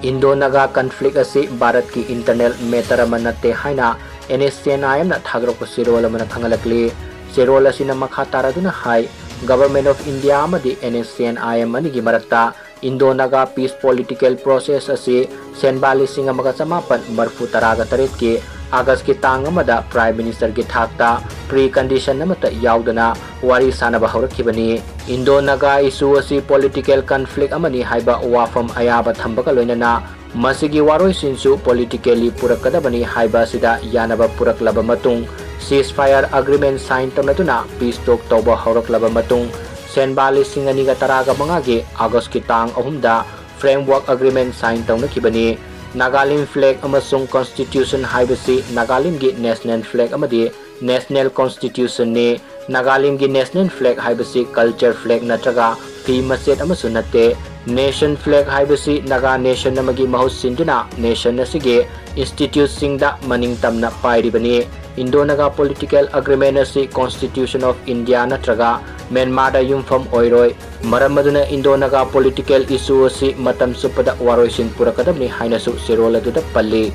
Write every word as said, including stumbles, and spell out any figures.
Indo-Naga conflict ꯑꯁꯤ ꯚꯥꯔꯠꯀꯤ internal matter ꯑꯃ ꯅꯠꯇꯦ ꯍꯥꯏꯅ NSCN-IM-ꯅ ꯊꯥꯗꯣꯔꯛꯄ ꯆꯦꯔꯣꯜ ꯑꯃꯅ ꯈꯪꯍꯜꯂꯛꯂꯤ꯫ ꯆꯦꯔꯣꯜ ꯑꯁꯤꯅ ꯃꯈꯥ ꯇꯥꯔꯗꯨꯅ ꯍꯥꯏ, Government of India ꯑꯃꯗꯤ NSCN-IM ꯑꯅꯤꯒꯤ ꯃꯔꯛꯇ Indo-Naga peace political process ꯑꯁꯤ ꯁꯦꯟꯕꯥ ꯂꯤꯁꯤꯡ ꯑꯃꯒ ꯆꯃꯥꯄꯟ ꯃꯔꯤꯐꯨ ꯇꯔꯥꯒ ꯇꯔꯦꯠꯀꯤ August-ꯀꯤ ꯇꯥꯡ ꯑꯃꯗ Prime Minister-ꯒꯤ ꯊꯥꯛꯇ precondition ꯑꯃꯠꯇ ꯌꯥꯎꯗꯅ ꯋꯥꯔꯤ ꯁꯥꯅꯕ ꯍꯧꯔꯛꯈꯤꯕꯅꯤ꯫ Indo-Naga issue ꯑꯁꯤ political conflict ꯑꯃꯅꯤ ꯍꯥꯏꯕ ꯋꯥꯐꯝ ꯑꯌꯥꯕ ꯊꯝꯕꯒ ꯂꯣꯏꯅꯅ ꯃꯁꯤꯒꯤ ꯋꯥꯔꯣꯏꯁꯤꯟꯁꯨ politically ꯄꯨꯔꯛꯀꯗꯕꯅꯤ ꯍꯥꯏꯕ ꯑꯁꯤꯗ ꯌꯥꯅꯕ ꯄꯨꯔꯛꯂꯕ ꯃꯇꯨꯡ, ceasefire agreement sign ꯇꯧꯅꯗꯨꯅ peace talk ꯇꯧꯕ ꯍꯧꯔꯛꯂꯕ ꯃꯇꯨꯡ, ꯁꯦꯟꯕꯥ ꯂꯤꯁꯤꯡ ꯑꯅꯤꯒ ꯇꯔꯥꯒ ꯃꯉꯥꯒꯤ August-ꯀꯤ ꯇꯥꯡ ꯑꯍꯨꯝꯗ framework agreement sign ꯇꯧꯅꯈꯤꯕꯅꯤ꯫ Nagaland flag ꯑꯃꯁꯨꯡ constitution ꯍꯥꯏꯕꯁꯤ ꯅꯥꯒꯥꯂꯦꯟꯒꯤ national flag ꯑꯃꯗꯤ national constitution-ꯅꯤ꯫ ꯅꯥꯒꯥꯂꯦꯟꯒꯤ national flag ꯍꯥꯏꯕꯁꯤ culture flag ꯅꯠꯇ꯭ꯔꯒ ꯐꯤ ꯃꯆꯦꯠ ꯑꯃꯁꯨ ꯅꯠꯇꯦ꯫ Nation flag ꯍꯥꯏꯕꯁꯤ ꯅꯥꯒꯥ nation ꯑꯃꯒꯤ ꯃꯍꯨꯠ ꯁꯤꯟꯗꯨꯅ nation ꯑꯁꯤꯒꯤ institute-ꯁꯤꯡꯗ ꯃꯅꯤꯡ ꯇꯝꯅ ꯄꯥꯏꯔꯤꯕꯅꯤ꯫ Indo-Naga political agreement ꯑꯁꯤ Constitution of India ꯅꯠꯇ꯭ꯔꯒ ꯃ꯭ꯌꯥꯟꯃꯥꯔꯗ ꯌꯨꯝꯐꯝ ꯑꯣꯏꯔꯣꯏ꯫ ꯃꯔꯝ ꯑꯗꯨꯅ Indo-Naga political issue ꯑꯁꯤ ꯃꯇꯝ ꯆꯨꯞꯄꯗ ꯋꯥꯔꯣꯏꯁꯤꯟ ꯄꯨꯔꯛꯀꯗꯕꯅꯤ ꯍꯥꯏꯅꯁꯨ ꯆꯦꯔꯣꯜ ꯑꯗꯨꯗ ꯄꯜꯂꯤ꯫